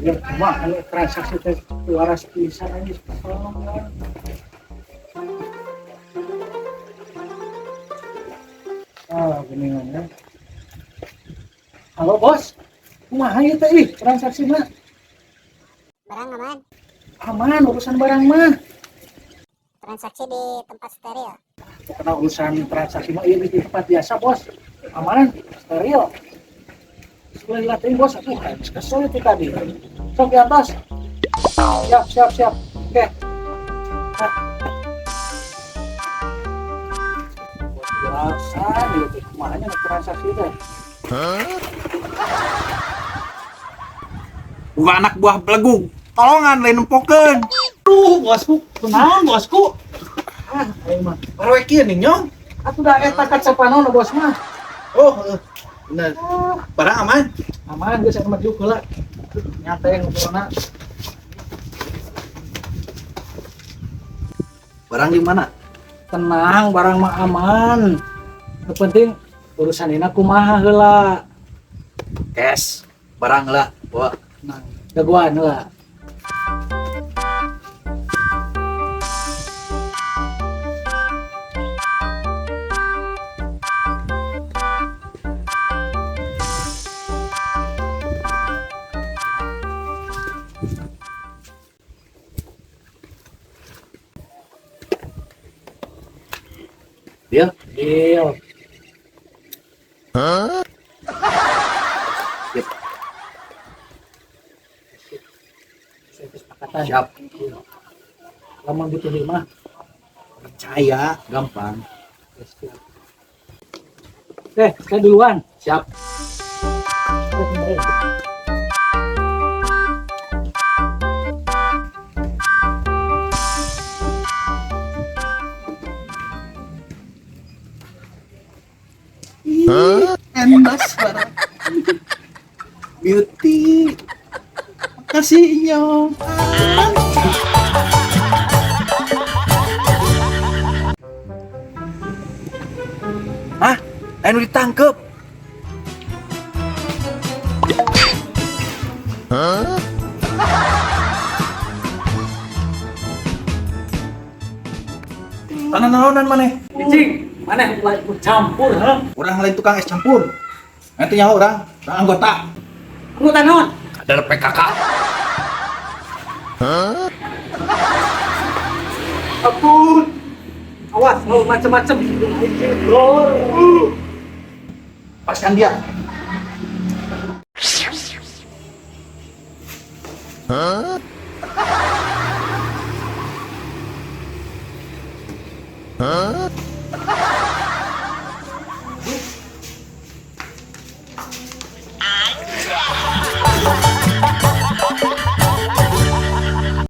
Ya, cuma kalau transaksi teh waras pisan anjing tolong ya. Ah, geningan ya. Halo bos, kumaha ieu teh ih transaksi mah? Barang aman. Aman urusan barang mah. Transaksi di tempat steril. Karena urusan transaksi mah ieu di tempat biasa bos. Aman, steril. Sebelah latihan bos, aduh habis kesel itu tadi. Sok di atas. Siap, siap, siap. Oke. Nah. Biasa gitu, kumaha nya transaksi teh. Bukan anak buah belegug. Tolongan lain nempokeun. Aduh, bosku, kunaon bosku? Ah, aing mah. Baru kieu nih nyong. Atuh da eta kacapanon bos mah. Oh, bener. Barang aman. Aman geus eta mah diuk heula. Nyata ngobrolna. Barang di mana? Tenang, barang mah aman. Yang penting urusan ini kumaha heula. Cash. Barang lah. Bawa. Nah, jagoan heula. Deal. Deal. Yep. Sesuai kesepakatan. Siap. Lamun butuh lima. Percaya, gampang. Ya, siap. Oke, saya duluan. Siap. Endas barang. Beauty. Makasih nyong. Hah? Ayo ditangkep. Tanah naonan maneh? Cicing, mana yang ikut campur, ha? Orang lain tukang es campur. Nanti nyawa orang, orang anggota. Anggota naon? Kader PKK. Ampun. Awas, mau macem-macem. Paskan dia.